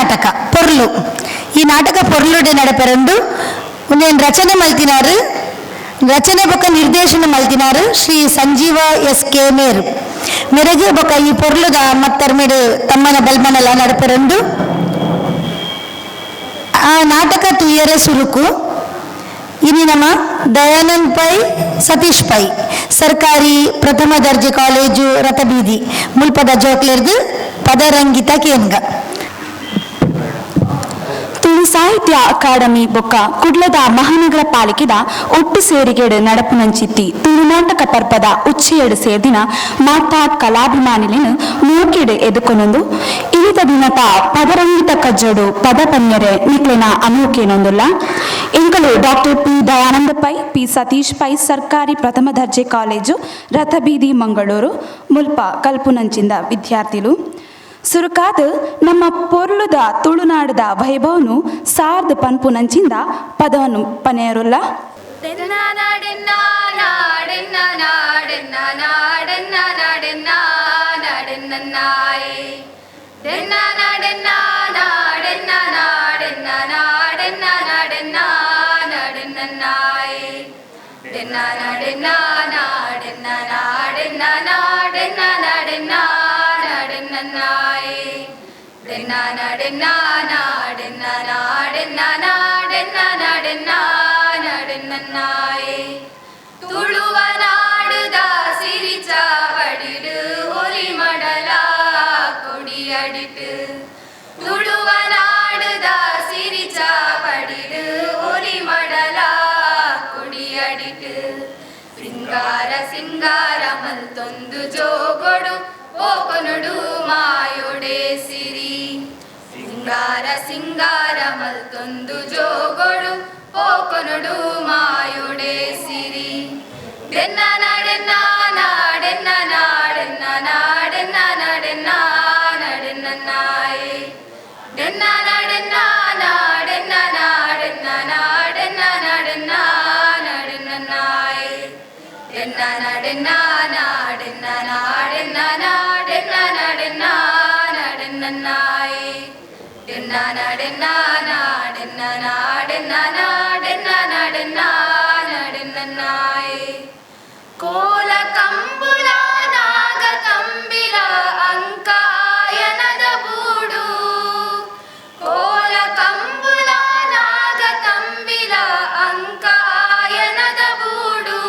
ನಾಟಕ ಪೊರ್ಲು. ಈ ನಾಟಕ ಪೊರ್ಲುಡೆ ನಡಪೆರಂಡು. ಉಂದೆನ್ ರಚನೆ ಮಲ್ತಿನಾರು, ರಚನೆ ಬೊಕ್ಕ ನಿರ್ದೇಶನ ಮಲ್ತಿನಾರು ಶ್ರೀ ಸಂಜೀವ ಎಸ್ ಕೆ ಮೇರು. ಮೆರೆಗೆ ಬೊಕ್ಕ ಈ ಪೊರ್ಲುದ ಮತ್ತರ್ಮೆಡು ತಮ್ಮನ ಬಲ್ಮನಲ ನಡಪೆರಂಡು. ಆ ನಾಟಕ ತುಯ್ಯರೆ ಸುರುಕು ಇನಿ ನಮ್ಮ ದಯಾನಂದ್ ಪೈ, ಸತೀಶ್ ಪೈ, ಸರ್ಕಾರಿ ಪ್ರಥಮ ದರ್ಜೆ ಕಾಲೇಜು, ರಥಬೀದಿ ಮುಲ್ಪದ ಜೋಕ್ಲೆರ್ದು ಪದರಂಗಿತ ಕೇನ್ಗ. ತುಳು ಸಾಹಿತ್ಯ ಅಕಾಡೆಮಿ ಬೊಕ್ಕ ಕುಡ್ಲದ ಮಹಾನಗರ ಪಾಲಿಕೆದ ಒಟ್ಟು ಸೇರಿಗೆಡು ನಡಪುನಂಚಿತ್ತಿ ತುಳುನಾಟಕ ಪರ್ಬದ ಉಚ್ಚಿಯಡು ಸೇರ್ದಿನ ಮಾತಾ ಕಲಾಭಿಮಾನಿಲೆನ್ ಮೂಕೆಡು ಎದುಕೊನೊಂದು ಇನಿತ ದಿನತ ಪದರಂಗಿತ ಕಜ್ಜಡು ಪದ ಪನ್ಯರೆ ನಿಕ್ಲೆನ ಅನೂಕೇನೊಂದುಲ್ಲ. ಎಂಕಲು doctor P Dayananda Pai, P Satish Pai, ಸರ್ಕಾರಿ ಪ್ರಥಮ ದರ್ಜೆ ಕಾಲೇಜು, ರಥಬೀದಿ, ಮಂಗಳೂರು ಮುಲ್ಪ ಕಲ್ಪುನಂಚಿಂದ ವಿದ್ಯಾರ್ಥಿಲು. ಸುರುಕಾದ್ ನಮ್ಮ ಪೊರ್ಲುದ ತುಳುನಾಡದ ವೈಭವನು ಸಾರ್ದ್ ಪನ್ಪುನಂಚಿಂದ ಪದವನ್ನು ಪನೆಯರುಲ್ಲ. ನಾಡೆನ್ನ ನಾಡೆನ್ನ ನಾಡೆನ್ನ ನಾಡೆನ್ನ ನಾಡೆನ್ನ ನಾಡೆನ್ನಾಯೇ. ಡೆನ್ನ ನಾಡೆನ್ನ ನಾಡೆನ್ನ ನಾಡೆನ್ನ ನಾಡೆನ್ನ ನಾಡೆನ್ನ ನಾಡೆನ್ನಾಯೇ. ಡೆನ್ನ ನಾಡೆನ್ನ ನಾಡೆನ್ನ ನಾಡೆನ್ನ ನಾಡೆನ್ನ ನಾಡೆನ್ನ ನಾಡೆನ್ನಾಯೇ. ಡೆನ್ನ ನಾಡೆನ್ನ ನಾಡೆನ್ನ ನಾಡೆನ್ನ ನಾಡೆನ್ನ ನಾಡೆನ್ನ ನಾಡೆನ್ನಾಯೇ. ತುಳುವ ನಾಡುದ ಸಿರಿಚಾವಡಿಡು ಒಲಿ ಮಡಲ ಕೊಡಿಯಡಿಟ್ಟು. ತುಳುವ ನಾಡುದ ಸಿರಿಚಾವಡಿಡು ಒಲಿ ಮಡಲ ಕೊಡಿಯಡಿಟ್ಟು. ಸಿಂಗಾರ ಸಿಂಗಾರ ಮಲ್ತೊಂದು ಜೋಗೊಡು ಓಕೊನೊಡು ಮಾಯೊಡೆ ಸಿರಿ. ಸಿಂಗಾರ ಸಿಂಗಾರ ಮಲ್ತೊಂದು ಜೋಗೊಡು ಪೋಕೊನೊಡು ಮಾಯೊಡೆ ಸಿರಿ. ಡೆನ್ನ ನಾಡೆನ್ನ ನಾಡೆನ್ನ ನಾಡೆನ್ನ ನಾಡೆನ್ನ ನಾಡೆನ್ನ ನಾಡೆನ್ನಾಯೇ. ಡೆನ್ನ ನಾಡೆನ್ನ ನಾಡೆನ್ನ ನಾಡೆನ್ನ ನಾಡೆನ್ನ ನಾಡೆನ್ನ ನಾಡೆನ್ನಾಯೇ. ಡೆನ್ನ ನಾಡೆನ್ನ ನಾಡೆನ್ನ ನಾಡೆನ್ನ ನಾಡೆನ್ನ ನಾಡೆನ್ನ ನಾಡೆನ್ನಾಯೇ. ಡೆನ್ನ ನಾಡೆನ್ನ ನಾಡೆನ್ನ ನಾಡೆನ್ನ ನಾಡೆನ್ನ ನಾಡೆನ್ನ ನಾಡೆನ್ನಾಯೇ. ಕೋಲ ಕಂಬುಲ ನಾಗ ತಂಬಿಲ ಅಂಕಾಯನದ ಬೂಡು. ಕೋಲ ಕಂಬುಲ ನಾಗ ತಂಬಿಲ ಅಂಕಾಯನದ ಬೂಡು.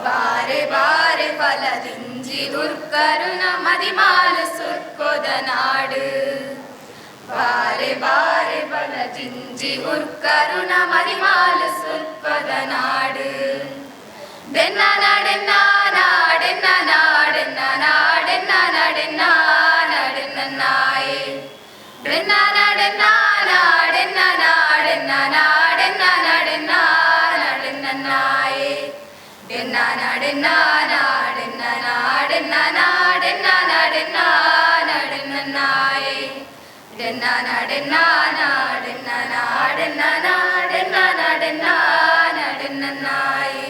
ಬಾರೆ ಬಾರೆ ಫಲದಿಂಜಿ ಉರ್ಕರುಣ ಮದಿಮಾಲು ಸುರ್ಕೊದ ನಾಡು. ಬಾರೆ ಬಾರೆ ಫಲದಿಂಜಿ ಉರ್ಕರುಣ ಮದಿಮಾಲು ಸುರ್ಕೊದ ನಾಡು. ಡೆನ್ನ ನಾಡೆನ್ನ ನಾಡೆನ್ನ ನಾಡೆನ್ನ ನಾಡೆನ್ನ ನಾಡೆನ್ನ ನಾಡೆನ್ನಾಯೇ. ಡೆನ್ನ ನಾಡೆನ್ನ ನಾಡೆನ್ನ ನಾಡೆನ್ನ ನಾಡೆನ್ನ ನಾಡೆನ್ನ ನಾಡೆನ್ನಾಯೇ. ಡೆನ್ನ ನಾಡೆನ್ನ ನಾಡೆನ್ನ ನಾಡೆನ್ನ ನಾಡೆನ್ನ ನಾಡೆನ್ನ ನಾಡೆನ್ನಾಯೇ. ಡೆನ್ನ ನಾಡೆನ್ನ ನಾಡೆನ್ನ ನಾಡೆನ್ನ ನಾಡೆನ್ನ ನಾಡೆನ್ನ ನಾಡೆನ್ನಾಯೇ.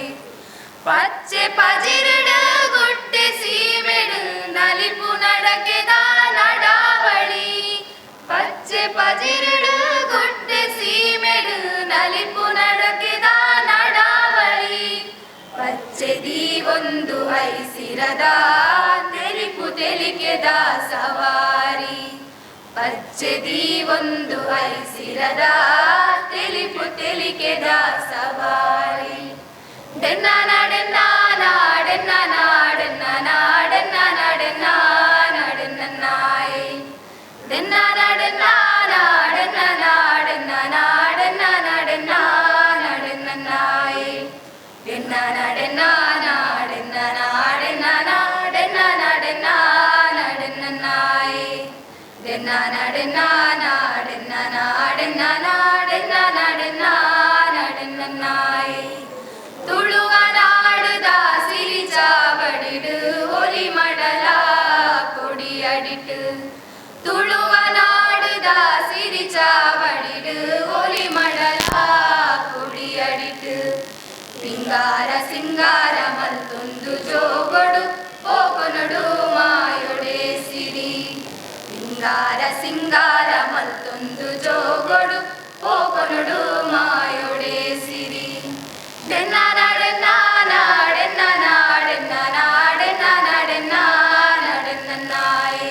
ಪಚ್ಚೆ ಪಜಿರಡು ಗುಡ್ಡೆ ಸೀಮೆಡು ನಲಿಪು ನಡಕೆದ ನಡಾವಳಿ. ಪಚ್ಚೆ ಪಜಿರಡು ಗುಡ್ಡೆ ಸೀಮೆಡು ನಲಿಪು ನಡಕೆದ ನಡಾವಳಿ. ಪಚ್ಚೆ ದೀವೊಂದು ಐಸಿರದ ತೆಲಿಪು ತೆಲಿಕೆದ ಸವಾರಿ. ಪಚ್ಚೆ ದೀವೊಂದು ಐಸಿರದ ತೆಲಿಪು ತೆಲಿಕೆದ ಸವಾರಿ. ಡೆನ್ನ ನಾಡೆನ್ನ ನಾಡೆನ್ನ ನಾಡೆನ್ನ ನಾಡೆನ್ನ ನಾಡೆನ್ನ ನಾಡೆನ್ನಾಯೇ. ಡೆನ್ನ ನಾಡೆನ್ನ ನಾಡೆನ್ನ ನಾಡೆನ್ನ ನಾಡೆನ್ನ ನಾಡೆನ್ನ ನಾಡೆನ್ನಾಯೇ. ಡೆನ್ನ ನಾಡೆನ್ನ ನಾಡೆನ್ನ ನಾಡೆನ್ನ ನಾಡೆನ್ನ ನಾಡೆನ್ನ ನಾಡೆನ್ನಾಯೇ. ಡೆನ್ನ ನಾಡೆನ್ನ ನಾಡೆನ್ನ ನಾಡೆನ್ನ ನಾಡೆನ್ನ ನಾಡೆನ್ನ ನಾಡೆನ್ನಾಯೇ. ತುಳುವ ನಾಡುದ ಸಿರಿಚಾವಡಿಡು ಒಲಿ ಮಡಲ ಕೊಡಿಯಡಿಟ್ಟು. ತುಳುವ ನಾಡುದ ಸಿರಿಚಾವಡಿಡು ಒಲಿ ಮಡಲ ಕೊಡಿಯಡಿಟ್ಟು. ಸಿಂಗಾರ ಸಿಂಗಾರ ಮಲ್ತೊಂದು ಜೋಗೊಡು ಪೋಕೊನೊಡು ಮಾಯೊಡೆ ಸಿರಿ. ಸಿಂಗಾರ ಪಿಂಗಾರ ಸಿಂಗಾರ ಮಲ್ತೊಂದು ಜೋಗೊಡು ಪೋಕೊನುಡು ಮಾಯೊಡೆ ಸಿರಿ. ಡೆನ್ನ ನಾಡೆನ್ನ ನಾಡೆನ್ನ ನಾಡೆನ್ನ ನಾಡೆನ್ನ ನಾಡೆನ್ನ ನಾಡೆನ್ನ ನಾಯಿ.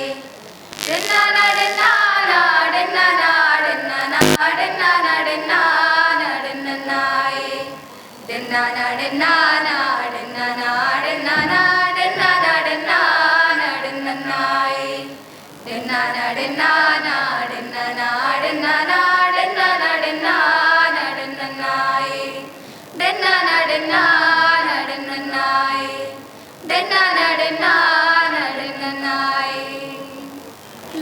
ಡೆನ್ನ ನಾಡೆನ್ನ ನಾಡೆನ್ನ ನಾಡೆನ್ನ ನಾಡೆನ್ನ ನಾಡೆನ್ನ ನಾಡೆನ್ನ ನಾಯಿ. ಡೆನ್ನ ನಾಡೆನ್ನ ನಾಡೆನ್ನ ನಾಡೆನ್ನ ನಾಡೆನ್ನ ನಾಡೆನ್ನ ನಾಡೆನ್ನ ನಾಯಿ. ಡೆನ್ನ ನಾಡೆನ್ನ ನಾಡೆನ್ನ ನಾಡೆನ್ನ ನಾಡೆನ್ನ ನಾಡೆನ್ನ ನಾಡೆನ್ನ ನಾಯಿ. ಡೆನ್ನ ನಾಡೆನ್ನ ನಾಡೆನ್ನ ನಾಯಿ. ಡೆನ್ನ ನಾಡೆನ್ನ ನಾಡೆನ್ನ ನಾಯಿ.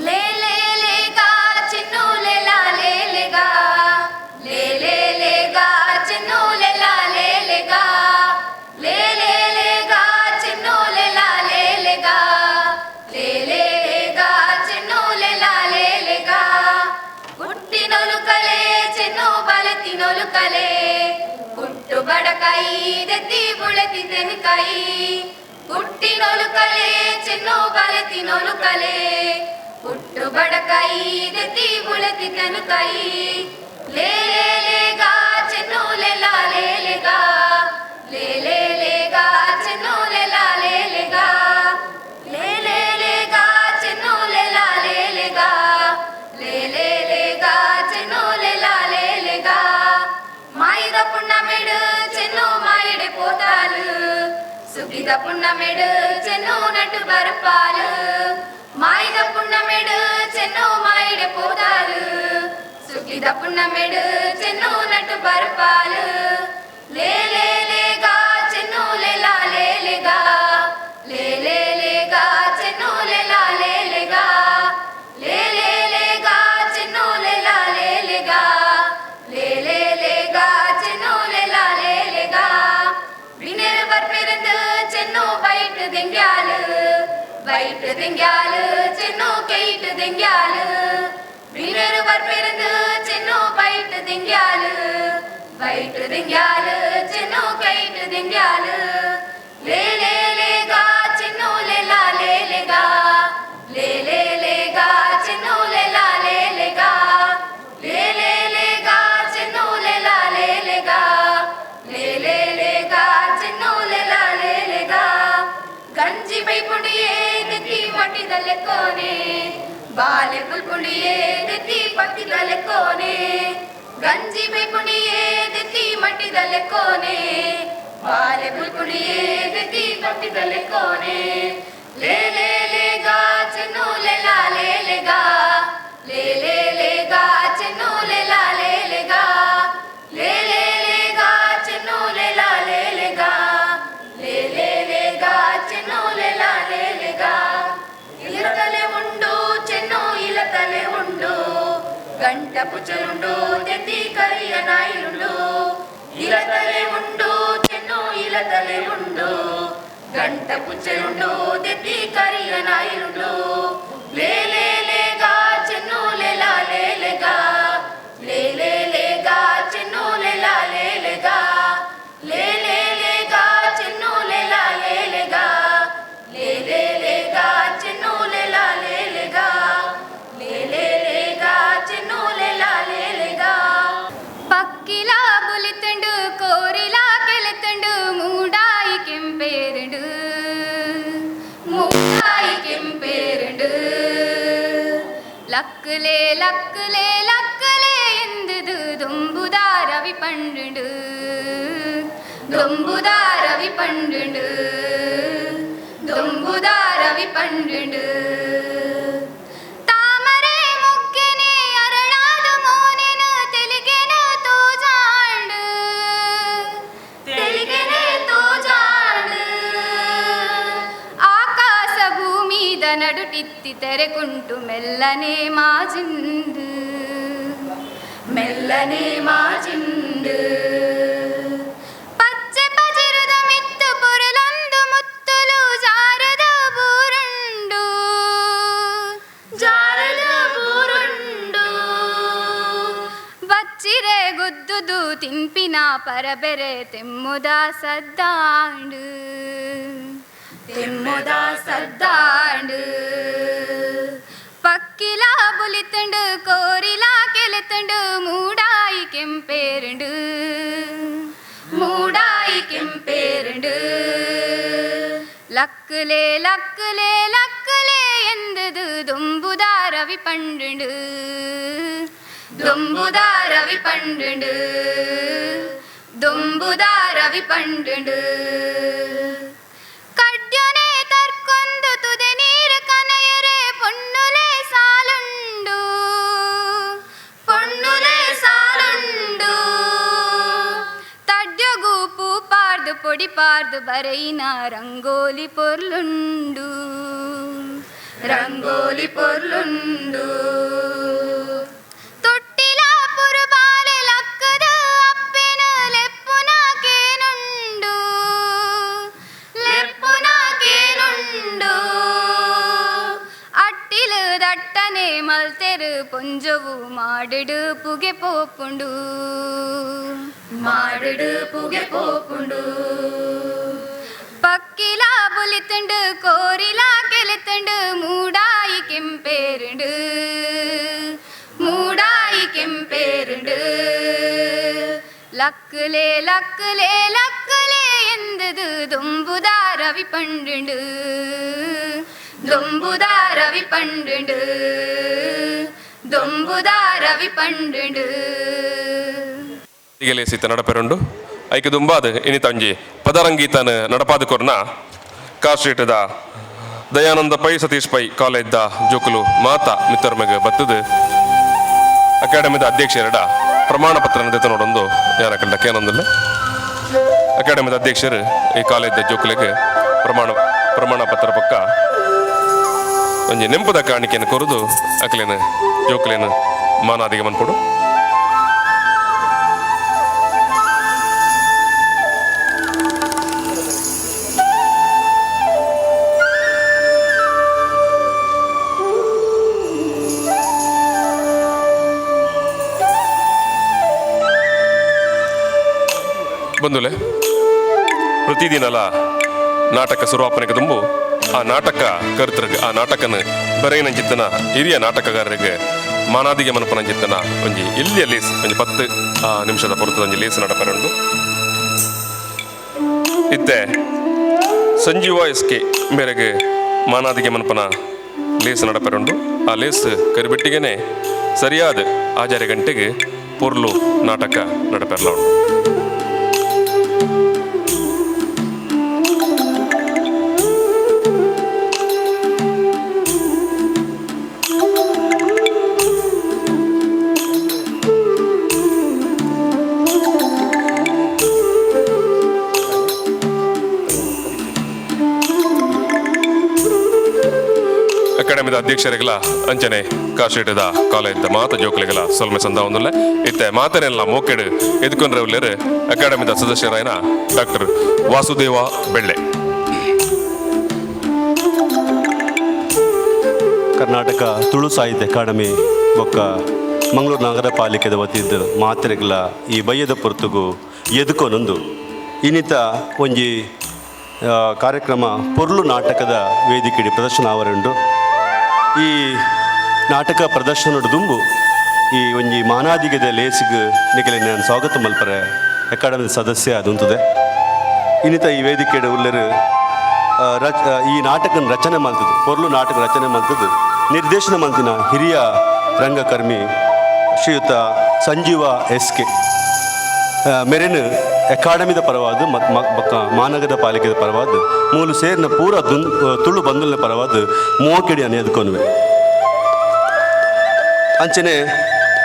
ಲೇ ಲೇ ಲೇಗಾ ಚಿನ್ನು ಲೇಲಾ ಲೇ ಲೇಗಾ. ಲೇ ಲೇ ಲೇಗಾ ಚಿನ್ನು ಲೇಲಾ ಲೇ ಲೇಗಾ. ಲೇ ಲೇ ಲೇಗಾ ಚಿನ್ನು ಲೇಲಾ ಲೇ ಲೇಗಾ. ಲೇ ಲೇ ಲೇಗಾ ಚಿನ್ನು ಲೇಲಾ ಲೇ ಲೇಗಾ. ಹುಟ್ಟಿನೊಲು ಕಲೆ ಚಿನ್ನು ಬಲತಿನೊಲು ಕಲೆ. ಹುಟ್ಟು ಬಡಕಾಯಿ ದೆತ್ತಿ ಬುಳತಿ ತೆನಕಾಯಿ. ಹುಟ್ಟಿನೊಲು ಕಲೆ ಚಿನ್ನು ಬಲತಿನೊಲು ಕಲೆ. ಹುಟ್ಟು ಬಡಕಾಯಿ ದೆತ್ತಿ ಬುಳತಿ ತೆನಕಾಯಿ. ಲೇ ಲೇ ಲೇಗಾ ಚಿನ್ನು ಲೇಲಾ ಲೇ ಲೇಗಾ. ಲೇ ಲೇ ಲೇಗಾ ಚಿನ್ನು ಲೇಲಾ ಲೇ ಲೇಗಾ. ಲೇ ಲೇ ಲೇಗಾ ಚಿನ್ನು ಲೇಲಾ ಲೇ ಲೇಗಾ. ಲೇ ಲೇ ಲೇಗಾ ಚಿನ್ನು ಲೇಲಾ ಲೇ ಲೇಗಾ. ಮಾಯಿದ ಪುಣ್ಣಮೆಡು ಚೆನ್ನು ಮಾಯಿಡೆ ಪೋತಾಲು. ಸುಗಿದ ಪುಣ್ಣಮೆಡು ಚೆನ್ನು ನಟ್ಟು ಬರಪಾಲು. ಮಾಯಿದ ಪುಣ್ಣಮೆಡು ಚೆನ್ನು ಮಾಯಿಡೆ ಪೋತಾಲು. ಸುಗಿದ ಪುಣ್ಣಮೆಡು ಚೆನ್ನು ನಟ್ಟು ಬರಪಾಲು. ಲೇ ಲೇ ಲೇಗಾ ಚೆನ್ನು ಲೇಲಾ ಲೇ ಲೇಗಾ. ಲೇ ಲೇ ಲೇಗಾ ಚೆನ್ನು ಲೇಲಾ ಲೇ ಲೇಗಾ. ಲೇ ಲೇ ಲೇಗಾ ಚೆನ್ನು ಲೇಲಾ ಲೇ ಲೇಗಾ. ಲೇ ಲೇ ಲೇಗಾ ಚೆನ್ನು ಲೇಲಾ ಲೇ ಲೇಗಾ. வினரு பற்பிருந்து சென்னு பயிட்டு திங்காலு. பயிட்டு திங்காலு சென்னு கெயிட்டு திங்காலு. வினரு பற்பிருந்து சென்னு பயிட்டு திங்காலு. பயிட்டு திங்காலு சென்னு கெயிட்டு திங்காலு. லே லே லேகா சென்னு லேலா லே லேகா. லே லே லேகா சென்னு லேலா லே லேகா. லே லே லேகா சென்னு லேலா லே லேகா. ಲೇ ಲೇ ಲೇಗಾ ಚಿನ್ನು ಲೇಲಾ ಲೇ ಲೇಗಾ. ಗಂಜಿ ಬೈಪುಂಡಿಯೇ ದೆತ್ತಿ ಮಟ್ಟಿದಲೆ ಕೋನೆ. ಬಾಲೆ ಪುಲ್ಪುಂಡಿಯೇ ದೆತ್ತಿ ಪತ್ತಿದಲೆ ಕೋನೆ. ಗಂಜಿ ಬೈಪುಂಡಿಯೇ ದೆತ್ತಿ ಮಟ್ಟಿದಲೆ ಕೋನೆ. ಬಾಲೆ ಪುಲ್ಪುಂಡಿಯೇ ದೆತ್ತಿ ಪತ್ತಿದಲೆ ಕೋನೆ. ಲೇ ಲೇ ಲೇಗಾ ಚಿನ್ನು ಲೇಲಾ ಲೇ ಲೇಗಾ. ಲೇ ಲೇ ಲೇಗಾ ಚಿನ್ನು ಲೇಲಾ ಲೇ ಲೇಗಾ. ಲೇ ಲೇ ಲೇಗಾ ಚಿನ್ನು ಲೇಲಾ ಲೇ ಲೇಗಾ. ಲೇ ಲೇ ಲೇಗಾ ಚಿನ್ನು ಲೇಲಾ ಲೇ ಲೇಗಾ. ಇಲತಲೆ ಉಂಡು ಚೆನ್ನು ಇಲತಲೆ ಉಂಡು. ಗಂಟ ಪುಚಲುಂಡು ತೆತ್ತಿ ಕರಿಯ ನಾಯಿರುಂಡು. ಇಲತಲೆ ಉಂಡು ಚೆನ್ನು ಇಲತಲೆ ಉಂಡು. ಗಂಟ ಪುಚಲುಂಡು ತೆತ್ತಿ ಕರಿಯ ನಾಯಿರುಂಡು. ಲೇ ಲೇ ಲೇಗಾ ಚೆನ್ನು ಲೇಲಾ ಲೇ ಲೇಗಾ. ಲೇ ಲೇ ಲೇಗಾ ಚೆನ್ನು ಲೇಲಾ ಲೇ ಲೇಗಾ. ಲೇ ಲೇ ಲೇಗಾ ಚೆನ್ನು ಲೇಲಾ ಲೇ ಲೇಗಾ. ಲೇ ಲೇ ಲೇಗಾ ಚೆನ್ನು ಲೇಲಾ ಲೇ ಲೇಗಾ. ಲೇ ಲೇ ಲೇಗಾ ಚೆನ್ನು ಲೇಲಾ ಲೇ ಲೇಗಾ. ಪಕ್ಕಿಲಾ ಬುಲಿತುಂಡು ಕೋರಿಲಾ ಕೆಲೆತುಂಡು ಮೂಡಾಯಿ ಕೆಂಪೇರುಂಡು. ಮೂಡಾಯಿ ಕೆಂಪೇರುಂಡು. ಲಕ್ಕುಲೆ ಲಕ್ಕುಲೆ ಲಕ್ಕುಲೆ ಎಂದುದು ದೊಂಬುದಾರವಿ ಪಂಡುಂಡು. ದೊಂಬುದಾರವಿ ಪಂಡುಂಡು. ದೊಂಬುದಾರವಿ ಪಂಡುಂಡು. ತಾಮರೆ ಮುಗ್ಗೆನೆ ಅರಳಾದ ಮೋನೆನ ತೆಲಿಗೆನ ತೋಜಾಂಡು. ತೆಲಿಗೆನೆ ತೋಜಾಂಡು. ಆಕಾಶ ಭೂಮಿದ ನಡುಟಿತ್ತಿ ತೆರೆಕುಂಟು ಮೆಲ್ಲನೆ ಮಾಜಿಂದು. ಮೆಲ್ಲನೆ ಮಾಜಿಂದು. ಪಚ್ಚೆ ಪಜಿರುದ ಮಿತ್ತು ಪೊರಲೊಂದು ಮುತ್ತುಲು ಜಾರದ ಬೂರುಂಡು. ಜಾರದ ಬೂರುಂಡು. ಬಚ್ಚಿರೆ ಗುದ್ದುದು ತಿನ್ಪಿನ ಪರಬೆರೆ ತೆಮ್ಮುದ ಸದ್ದಾಂಡು. ತೆಮ್ಮುದ ಸದ್ದಾಂಡು. ಪಕ್ಕ ಪಕ್ಕಿಲ ಬುಲಿತುಂಡು ಕೋರಿಲ ಕೆಲೆತುಂಡು ಮೂಡಾಯಿ ಕೆಂಪೇರುಂಡು ಮೂಡಾಯಿ ಕೆಂಪೇರುಂಡು ಲಕ್ಕುಲೆ ಲಕ್ಕುಲೆ ಲಕ್ಕುಲೆ ಎಂದುದು ದೊಂಬುದಾರವಿ ಪಂಡುಂಡು ದೊಂಬುದಾರವಿ ಪಂಡುಂಡು ದೊಂಬುದಾರವಿ ಪಂಡುಂಡು ಕಡ್ಯನೆ ತರ್ಕೊಂದು ತುದೆ ನೀರು ಕನೆಯರೆ ಪೊನ್ನುಲೆ ಸಾಲುಂಡು ಪೊನ್ನುಲೆ ಸಾಲುಂಡು ತಡ್ಯಗು ಪೂಪಾರ್ದು ಪೊಡಿಪಾರ್ದು ಬರೈನ ರಂಗೋಲಿ ಪೊರ್ಲುಂಡು ರಂಗೋಲಿ ಪೊರ್ಲುಂಡು ತೊಟ್ಟಿಲ ಪುರುಬಾಲೆ ಲಕ್ಕದ ಅಪ್ಪೆನ ಲೆಪ್ಪುನ ಕೇನುಂಡು ಲೆಪ್ಪುನ ಕೇನುಂಡು ಅಟ್ಟಿಲು ದಟ್ಟನೆ ಮಲ್ತೆರು ಪೊಂಜವು ಮಾಡಿಡು ಪುಗೆ ಪೋಪುಂಡು ಮಾಡಿಡು ಪುಗೆ ಪೋಪುಂಡು ಪಕ್ಕಿಲ ಬುಲಿತುಂಡು ಕೋರಿಲ ಕೆಲೆತುಂಡು ಮೂಡಾಯಿ ಕೆಂಪೇರುಂಡು ಮೂಡಾಯಿ ಕೆಂಪೇರುಂಡು ಲಕ್ಕುಲೆ ಲಕ್ಕುಲೆ ಲಕ್ಕುಲೆ ಎಂದುದು ದೊಂಬುದಾರವಿ ಪಂಡುಂಡು ದೊಂಬುದಾರವಿ ಪಂಡುಂಡು ದೊಂಬುದಾರವಿ ಪಂಡುಂಡು ಸೀತ ನಡಪೆರುಂಡು ಐಕೆ ದುಂಬಾದ ಇನಿತಂಜಿ ಪದರಂಗೀತನ ನಡಪಾದ ಕೊರ್ನ ಕಾಸ್ಟ್ರೀಟದ ದಯಾನಂದ ಪೈ ಸತೀಶ್ ಪೈ ಕಾಲೇಜ್ದ ಜೋಕುಲು ಮಾತಾ ಮಿತ್ತರ್ಮೆಗೆ ಬತ್ತದು ಅಕಾಡೆಮಿದ ಅಧ್ಯಕ್ಷರಡ ಪ್ರಮಾಣ ಪತ್ರ ನೋಡೊಂದು ಯಾರ ಕಂಡ ಕೇನೊಂದಿಲ್ಲ. ಅಕಾಡೆಮಿದ ಅಧ್ಯಕ್ಷರು ಈ ಕಾಲೇಜ್ದ ಜೋಕುಲಿಗೆ ಪ್ರಮಾಣ ಪ್ರಮಾಣ ಪತ್ರ ಪಕ್ಕ ಒಂಜಿ ನೆಂಪುದ ಕಾಣಿಕೆಯನ್ನು ಕೊರದು ಅಕ್ಲೇನು ಜೋಕುಲೇನು ಮಾನಾದಿಗೆ ಮನ್ಪೊಡು. ಬಂಧುಲೆ, ಪ್ರತಿದಿನಲ ನಾಟಕ ಶುರುವಾಪನೆಗೆ ತುಂಬು ಆ ನಾಟಕ ಕರ್ತರಿಗೆ ಆ ನಾಟಕನ ಬರೆಯನಂಚಿತ್ತನ ಹಿರಿಯ ನಾಟಕಗಾರರಿಗೆ ಮಾನಾದಿಗೆ ಮನಪನಂಚಿತ್ತನ ಒಂಜಿ ಇಲ್ಲಿಯ ಲೇಸ್ ಒಂಜಿ 10 ನಿಮಿಷದ ಪೊರತು ಒಂಜಿ ಲೇಸ್ ನಡಪರುಂಡು. ಇತ್ತೆ ಸಂಜೀವ ಎಸ್ ಕೆ ಮೇರೆಗೆ ಮಾನಾದಿಗೆ ಮನಪನ ಲೇಸ್ ನಡಪರುಂಡು. ಆ ಲೇಸ್ ಕರಿಬೆಟ್ಟಿಗೆನೆ ಸರಿಯಾದ ಆಜಾರೆ ಗಂಟೆಗೆ ಪೊರ್ಲು ನಾಟಕ ನಡಪೆರಲ ಉಂಡು. ಅಕಾಡೆಮಿದ ಅಧ್ಯಕ್ಷರಿಗೆಲ್ಲ ಅಂಚನೆ ಕಾಶೀಟದ ಕಾಲೇಜ್ದ ಮಾತ ಜೋಕುಲಿಗೆಲ್ಲ ಸೊಲ್ಮೆ ಸಂದ ಒಂದುಲ್ಲೆ. ಇತ್ತೆ ಮಾತನೆಲ್ಲ ಮೋಕೆಡು ಎದ್ಕೊಂಡ್ರೆ ಅಕಾಡೆಮಿದ ಸದಸ್ಯರಾಯನ ಡಾಕ್ಟರ್ ವಾಸುದೇವ ಬೆಳ್ಳೆ. ಕರ್ನಾಟಕ ತುಳು ಸಾಹಿತ್ಯ ಅಕಾಡೆಮಿ ಬೊಕ್ಕ ಮಂಗಳೂರು ನಗರ ಪಾಲಿಕೆದ ವತಿದ್ದು ಮಾತೆರೆಗ್ಲ ಈ ಬಯ್ಯದ ಪೊರ್ತುಗು ಎದುಕೊನೊಂದು ಇನ್ನಿತ ಒಂಜಿ ಕಾರ್ಯಕ್ರಮ ಪೊರ್ಲು ನಾಟಕದ ವೇದಿಕೆಡಿ ಪ್ರದರ್ಶನ ಆವರುಂಡು. ಈ ನಾಟಕ ಪ್ರದರ್ಶನದ ದುಂಬು ಈ ಒಂಜಿ ಮಾನಾದಿಗೆದ ಲೇಸಿಗೆ ನಿಕಲೆ ನಾನು ಸ್ವಾಗತ ಮಲ್ಪರೆ ಅಕಾಡೆಮಿ ಸದಸ್ಯ ಅದುಂತದೆ. ಇನ್ನಿತ ಈ ವೇದಿಕೆಡು ಉಲ್ಲರು ಈ ನಾಟಕನ ರಚನೆ ಮಾಡ್ತದ್ದು, ಪೊರ್ಲು ನಾಟಕ ರಚನೆ ಮಾಡ್ತದ್ದು ನಿರ್ದೇಶನ ಮಾಡ್ತಿನ ಹಿರಿಯ ರಂಗಕರ್ಮಿ ಶ್ರೀಯುತ ಸಂಜೀವ ಎಸ್ ಕೆ ಮೆರೆನು ಅಕಾಡೆಮಿದ ಪರವಾದ ಮತ್ತು ಬಕ್ಕ ಮಾನಗದ ಪಾಲಿಕೆದ ಪರವಾದ ಮೂಲು ಸೇರಿನ ಪೂರ ತುಳು ಬಂಧುಲ ಪರವಾದ ಮೋಕೆಡಿ ಅನ್ನೋದಕ್ಕೊನುವೆ. ಅಂಚನೆ